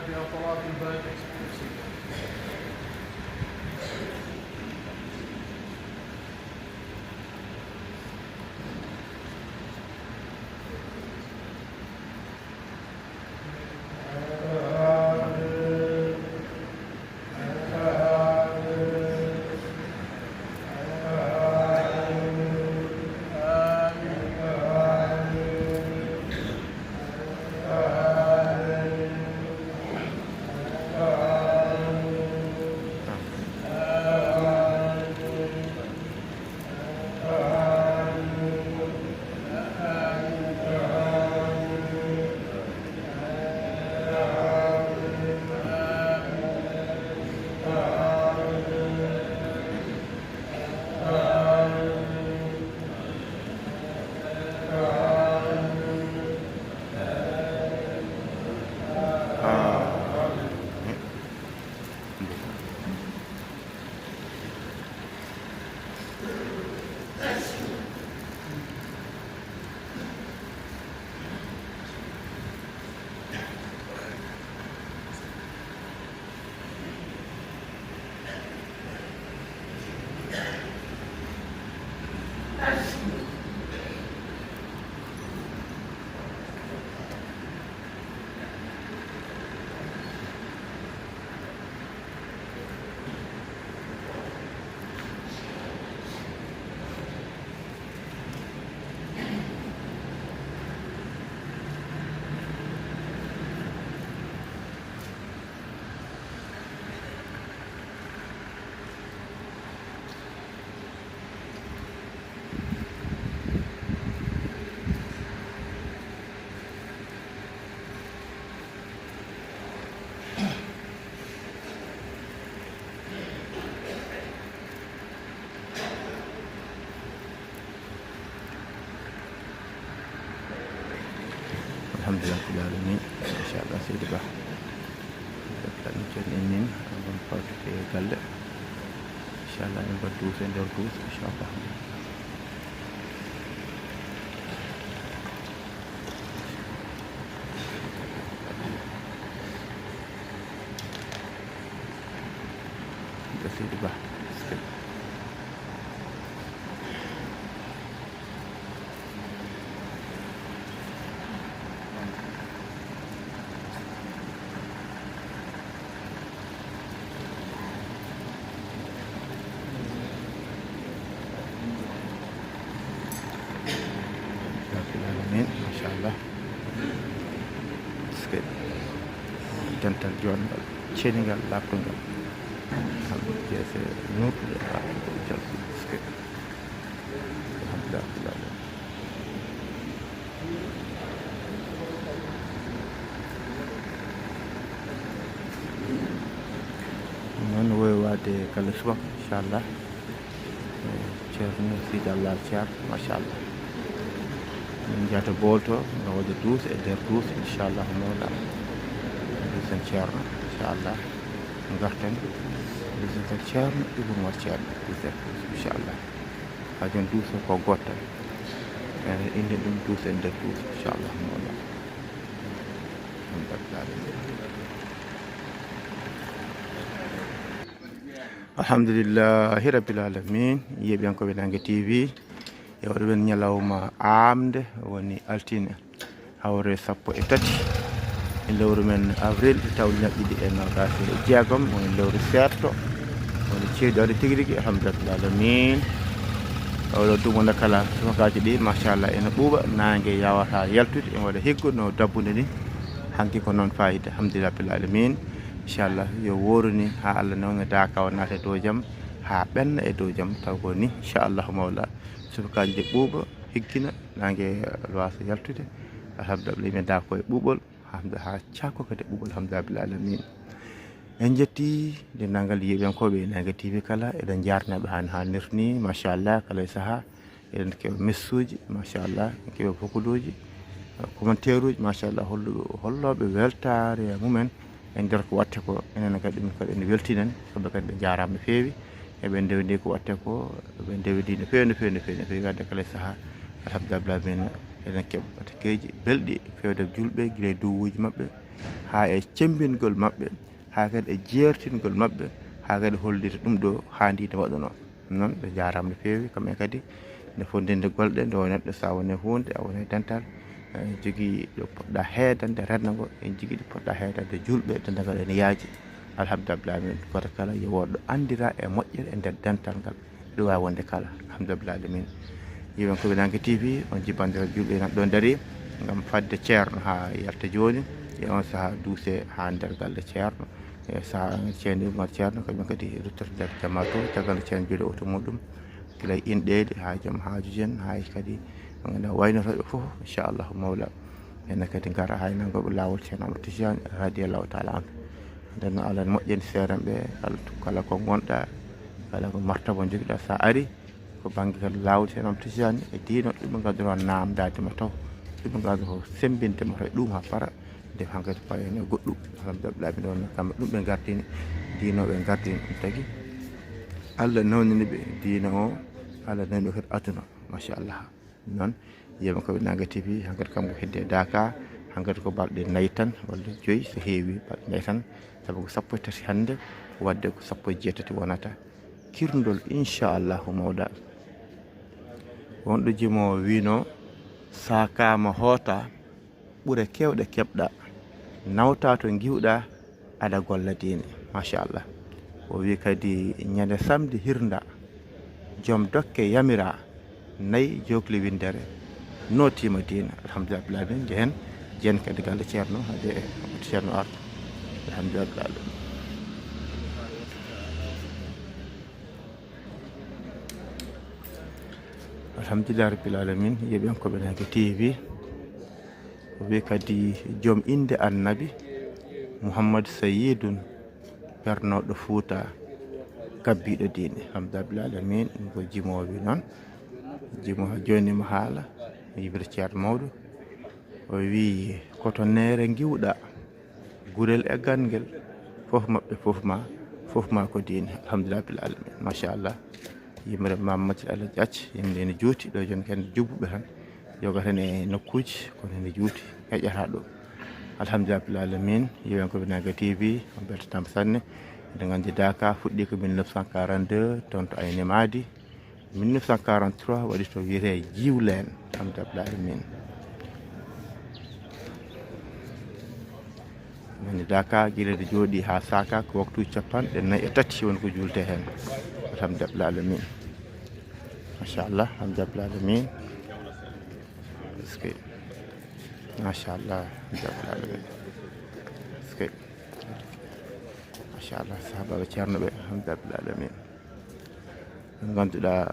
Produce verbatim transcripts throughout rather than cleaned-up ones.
بأطراف الباب. Alhamdulillah rabbil alamin. Machallah seydi Ba. Ɗum ceerno en nin, on ɗon pawtete e galle. Inchallah en mbaɗ duus e nder duus, inchallah. Ɗo seydi Ba. Rabbil alamin, machallah. Parce que dental joɗngal, cenigal, laaɓtungal. Alhamdulillah, c'est nous, parce que alhamdulillah. Noon woy waade kala subaka, inchallah. Ceerno Sidi Allah Ceerno, machallah. Min njahata boolto, no waɗa duus e nder duus, inchallah, mawla. Duusen Ceerno, inchallah. Ngarten, duusen Ceerno, Ibn Umar Ceerno, duusen, inchallah. Haa jooni duus o ko gooto tan. Eh, innde ɗum duus e nder duus, inchallah, mawla. Alhamdulillah. Alhamdulillahi Rabbil Alamin. Yeeɓiyankooɓe Naange T V, e oɗo men ñalawma aamde woni altine, hawre sappo e tati e lewru men avril, taw ñaɓɓiɗi e noogaas e jeegom, woni lewru seeɗto, woni ceeɗu ari tigi rigi, alhamdulillahi Rabbil Alamin. Oɗo dumunna kala subakaaji ɗi, machallah, ene ɓuuɓa, naange yawata yaltude, ene waɗa higgo no dabbunde ni. Hanki ko noon fayida, alhamdulillahi Rabbil Alamin. Inchallah, yo wooru ni haa Allah nawna daaka o naata e dow jam, haa ɓenna e dow jam, taw ko ni, inchallahu mawla. Subakaaji ɗi ɓuuɓa, higgina, naange loisa yaltude. Alhamdulillah, min da koye ɓuuɓol, alhamdulillah, haa cakko kadi ɓuuɓol, alhamdulillah, rabbil alamin. En njetti denndaangal yeeɓiyankooɓe e Naange T V kala, eɗen njaarnaɓe haa no haanirta ni, machallah, kala e sahaa. Eɗen keɓa message uji, machallah, en keɓa fokoduuji, commentaire uji, machallah, holluɓe, hollooɓe weltaare mumen e nder ko waɗte ko. Enen kadi, ɗum kadi ene weltinen, kamɓe kadi ɓe njaaraama no feewi. Eɓe ndewndi ko waɗte ko, eɓe ndewndi no feewi, no feewi, no feewi, no feewi, wadde kala e sahaa. Alhamdulillah, min eɗen keɓa batakeeji belɗi, feewde julɓe, gila e duwuuji maɓɓe, haa e cemmbingol maɓɓe, haa kadi e jeertingol maɓɓe, haa kadi hollirde ɗum ɗo haandiino waɗuno. Noon ɓe njaaraama no feewi, kamɓe kadi nde fotndinde golle ɗe, nde wonata ɗo, so a woni huunde, a woni dental, eh, jogii ɗo poɗɗa heedande renndo ngo, en jogii ɗo poɗɗa heedande juulɓe, dendagal ene yaaji. Alhamdulillah, min gooto kala yo woɗɗo anndira e moƴƴere e nder dental ngal. Ɗum waawi wonde kala. Alhamdulillah alamin. Yiwen ko Winanke T V, on jibandira juulɓe nan ɗo dari ngam fadde ceerno haa yalta jooni. E on sahaa duuse haa nder galle ceerno. E sahaa ceerno Umar Ceerno, kañum kadi ruttoto nder jamma to, caggal nde ceerno jooɗi oto muɗum. Gila e inɗeeli haa joom haajuji en, haa kadi mo ngannduɗaa waynotooɓe fof, inchallahu mawla. Enen kadi ngara haa e nanngooɓe laawol ceerno Amadou Tidiane radiyallahu taala anhu. Nden noon, Allah ne moƴƴani seerenɓe, Allah kala ko ngonɗa, kala ko martaba njogiɗa, so a ari ko bannge kadi laawol ceerno Amadou Tidiane e diino, ɗum ɓe ngannduɗaa naamndaade ma taw, ɗum ɓe ngannduɗaa ko semmbinde ma taw e ɗum haa para. Nde hankadi payen e goɗɗum, alhamdulillah, ɓe ɗon kamɓe ɗum ɓe ngardini, diino ɓe ngardini ɗum tagi. Allah nawnini ɓe diino o, Allah nawni ɓe kadi aduna, machallah. Noon, yiyama ko Winanke T V, hankadi kambo hedde Daka, hankadi ko balɗe nayi tan, walla joyi so heewi, balɗe nayi tan, sabu ko sappo e tati hannde, wadde ko sappo e jeetati wonata. Kirndol, inchallahu mawla. Wonɗo jimo wino, sakama hoota, ɓure kewɗe keɓɗa, nawta to ngiwɗa, aɗa golla diine, machallah. O wi kadi ñande samedi hirnda, joom dokke yamira, nayi jokli winndere, nootiima diine. Alhamdulillah rabbil alamin. Njehen, njehen kadi galle ceerno, hade ceerno arta. Alhamdulillah rabbil alamin. Alhamdulillah rabbil alamin. Yeɓen ko ɓen hake T V. O wi kadi joom innde Annabi Muhammad Sayyidun, ɓernooɗo Fuuta, kabbiiɗo diine. Alhamdulillah rabbil alamin. Ɗum ko jimoowi noon. Jimo haa jooni mo haala, yimre ceerno mawɗo. O wi, ko to neere ngiwɗa, gurel e ganngel, fof maɓɓe, fof ma, fof ma ko diine. Alhamdulillah rabbil alamin. Machallah. Yimre Mamadou Alaji Acc, yimre ene juuti ɗo, jooni kadi jubbuɓe tan, yoga tan e nokkuuji, kono ene juuti, heƴata ɗo. Alhamdulillah rabbil alamin. Yiwen ko Winanke T V, on mbeltataama sanne. Eɗen nganndi Daka fuɗɗi ko mille neuf cent quarante-deux, toon to Ayne Maadi. Mille neuf cent quarante-trois waɗi to wiyetee Jiwleen. Alhamdulillah rabbil alamin. Nani Daka, gila nde jooɗi haa Saka, ko waktu capanɗe nayi e tati woni ko juultee heen. Alhamdulillah rabbil alamin. Machallah, alhamdulillah rabbil alamin. Est-ce que, machallah, alhamdulillah rabbil alamin. Est-ce que, machallah, sahaabaaɓe ceerno ɓe, alhamdulillah rabbil alamin. Ɓe ngannduɗaa,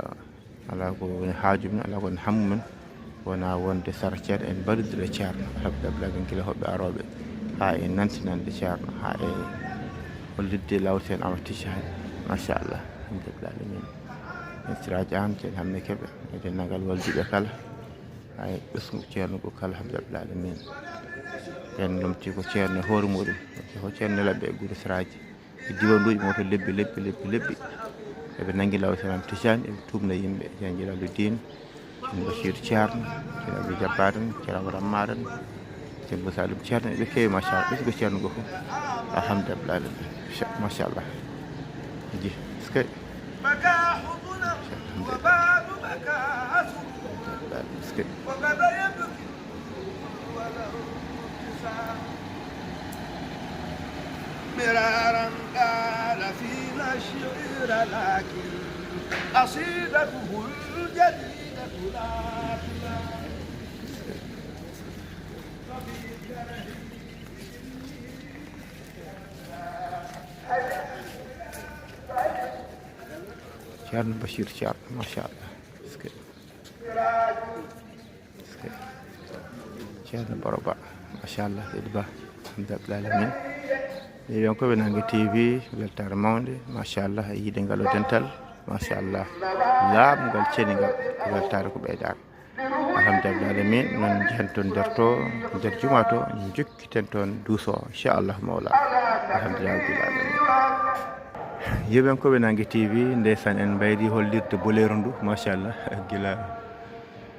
alaa ko woni haaju men, alaa ko woni hammu men, wonaa wonde sara ceerno, en mbaɗidude ceerno. Alhamdulillah, ɓe gila hoɓɓe arooɓe, haa e nantinande ceerno, haa e hollitde laawol ceerno Amadou Tidiane. Machallah, alhamdulillah alamin. En Siraaji Aan, ceerno Hammee Kebe, e denndaangal waldiiɓe kala, haa e ɓesngu ceerno ngo kala, alhamdulillah alamin. En lomtii ko ceerno e hoore muɗum, ko ceerno nelaɓe e gure Siraaji. E diiwanuuji mo to lebbi, lebbi, lebbi, lebbi. Eɓe nanngi laawol ceerno Amadou Tidiane, eɓe tuubna yimɓe, ceerno Jalaalu Diin, ceerno Basiiru Ceerno, ceerno Abdou Jabbaar en, ceerno Amadou Ammaar en, ceerno Bou Saloum Ceerno, eɓe keewi, machallah, ɓesngu ceerno ngo fof. Alhamdulillah, machallah. Ji, est-ce que? Alhamdulillah, est-ce que? مرارا قال فينا الشعر، لكن قصيدته الجديدة لا تنام. Ceerno Bachir Thiam, machallah. Est-ce que? Ceerno Baro Ba, machallah, Seydi Ba, alhamdulillah alamin. Yewen ko Winanke T V, weltaare mawnde, machallah, e yiide ngal o dental, machallah. Laaɓngal, cenigal, ko weltaare ko ɓeydaaka. Alhamdulillah alamin, non njehen toon nder to, nder juma to, njokkiten toon duuso, inchallah mawla. Alhamdulillah rabbil alamin. Yewen ko Winanke T V, ndeysaan en mbayri hollirde boleeru ndu, machallah, gila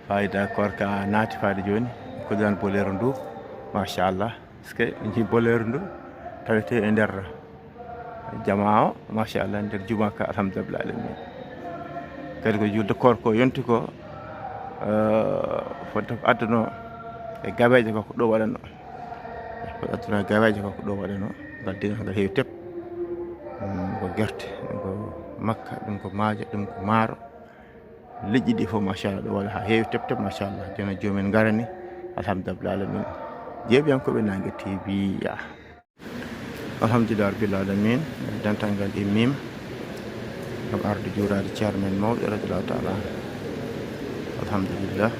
Fayda koorka naati fayda jooni, ko dan boleeru ndu, machallah. Est-ce que on njii boleeru ndu tawetee e nder jamaa o, machallah, nder jumaa ka, alhamdulillah alamin. Kadi ko julde koor ko yonti ko, eh, fodde ko adduno e gaweeje ko, ko ɗo waɗano. Ko adduno e gaweeje ko, ko ɗo waɗano. Ngal digal ngal heewi tep. Ɗum ko gerte, ɗum ko makka, ɗum ko maaje, ɗum ko maaro. Leƴƴi ɗi fof, machallah, ɗo waɗa haa heewi tep tep, machallah. Jooni joomin ngarani, alhamdulillah alamin. Jeeɓiyankooɓe Naange T V, ya. Alhamdulillah rabbil alamin, dental ngal immima. Ngam arde juuraade ceerno men mawɗo, radiyallahu taala anhu. Alhamdulillah.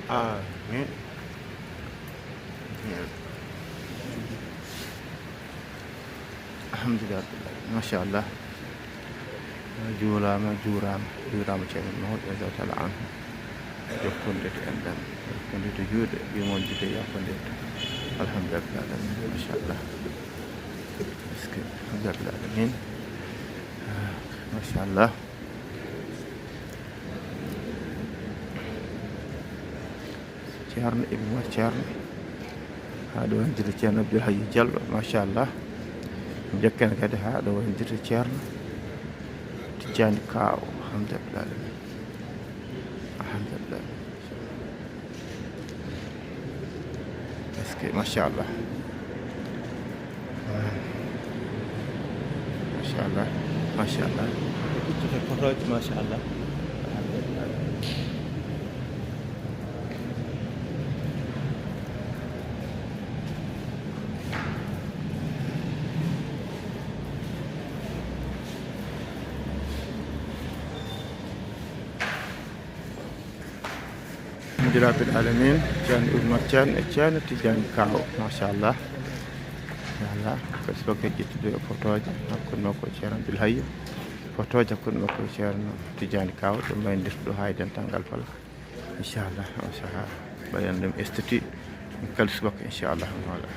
Amin. Alhamdulillah. Machallah. Juulaama, juuraama, juuraama ceerno Mahmoud, radiyallahu taala anhu. Jokkondirde enɗam, jokkondirde juuɗe, yurmondirde, yaafondirde. Alhamdulillah alamin. Machallah. Est-ce que, alhamdulillah alamin. Ah, machallah. Ceerno Ibnu Umar Ceerno. Haa ɗo wondirde Ceerno Abdul Hayyu Jallo, machallah. Njokken kadi haa ɗo wondirde Ceerno Tijjaani Kaaw. Alhamdulillah alamin. Alhamdulillah. Est-ce que, machallah. Machallah, machallah. Ɓe ɓiccata fotooji, machallah. Alhamdulillah. Alhamdulillahi rabbil alamin. Ceerno Oumar Thiam e Ceerno Tidiane Kaw, machallah. Machallah. Ko sokka ƴettude e fotooje hakkunde makko e Ceerno Abdoul Hayyu. Fotooje hakkunde makko e Ceerno Tidiane Kaw, ɗum mayndi ɗo haa e dental ngal pala. Inchallah, on sahaa mbaɗen ɗum esthétique. Min kalsu makko, inchallah, wala.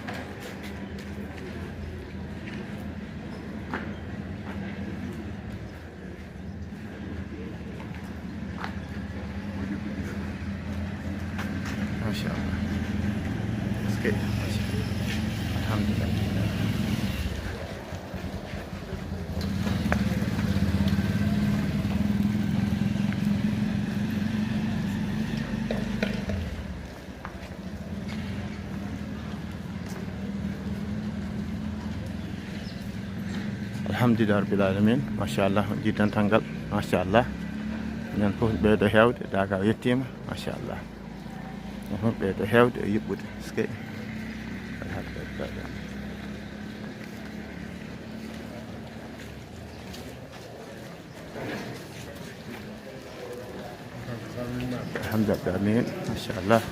Machallah. Parce que, machallah. Alhamdulillah. Alhamdulillah rabbil alamin. Machallah, on njiidantal ngal. Machallah. Minen fof ɓeydo heewde, daga yettima. Machallah. Minen fof ɓeydo heewde e yuɓɓude. Eskey. Alhamdulillah. Alhamdulillah, amin. Machallah.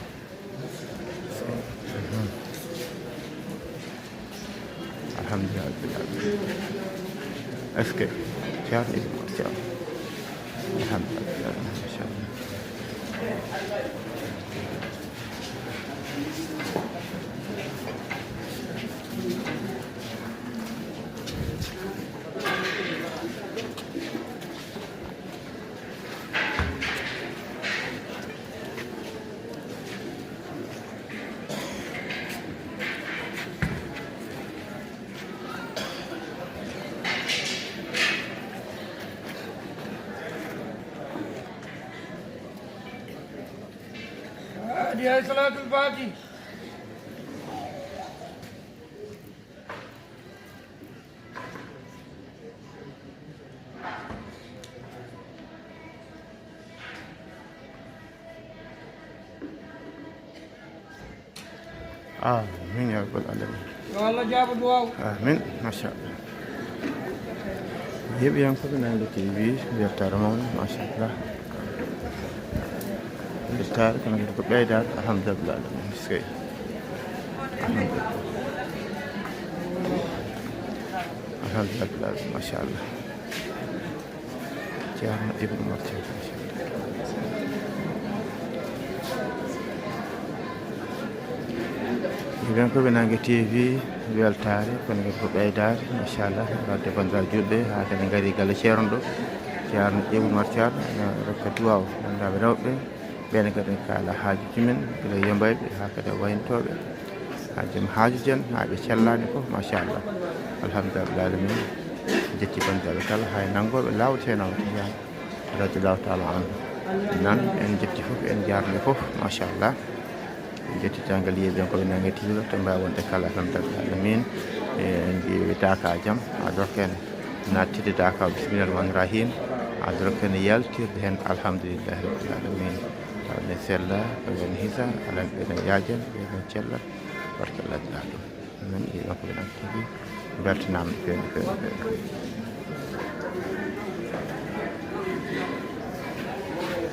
Alhamdulillah. Est-ce que Ceerno Ibrahima Ceerno? Alhamdulillah, machallah. Fatiha, Salatul Fatiha. Amin ya rabbal alamin. Yo Allah jaabo duwaaw. Amin. Machallah. Yeeɓiyankooɓe Naange T V, weltaare mawɗo, machallah. Weltaare, kono kadi ko ɓeydaade, alhamdulillah alamin. Eskey. Alhamdulillah. Alhamdulillah alamin, machallah. Ceerno Ibnu Umar Ceerno. Yiɗen ko ɓe Naange T V, weltaare, kono kadi ko ɓeydaare, machallah, wadde banndiraaɓe juulɓe, haa kadi ngari galle Ceerno ɗo, Ceerno Ibnu Umar Ceerno, ene rokka duwaaw, banndiraaɓe rewɓe, ɓeen kadi kaala haajuuji men, gila yambayɓe, haa kadi waynotooɓe, haa joom haajuuji en, haa ɓe cellaani fof, machallah, alhamdulillah alamin, jetti banndiraaɓe kala, hay nanngooɓe laawol Ceerno Ahmad Tidiane. Radiyallahu taala anhu. Nan, en jetti fof, en jaarni fof, machallah. En jetti tangal yeeɓe ko ɓe Naange T V ɗo, to mbaawi wonde kala, alhamdulillah alamin. E, en mbiyi daaka jam, haa dorken nattide daaka, bismillah rahman rahim. Haa dorken yaltirde heen, alhamdulillah rabbil alamin. Taw ne sella, ko ɓen hisa, alan ɓe ne yaajan, ɓe ne cella, barkallah. Min e makko ɓe ɗon kadi mbeltanaama no feewi, no feewi, no feewi.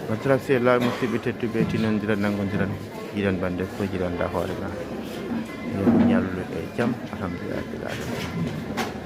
Banndiraaɓe sehilaaɓe, musidɓe tedduɓe, tinondiren, nanngondiren, jiiɗen bannde fof, jiiɗen-ɗaa hoore ma. Yo ñallu e jam, alhamdulillah rabbil alamin.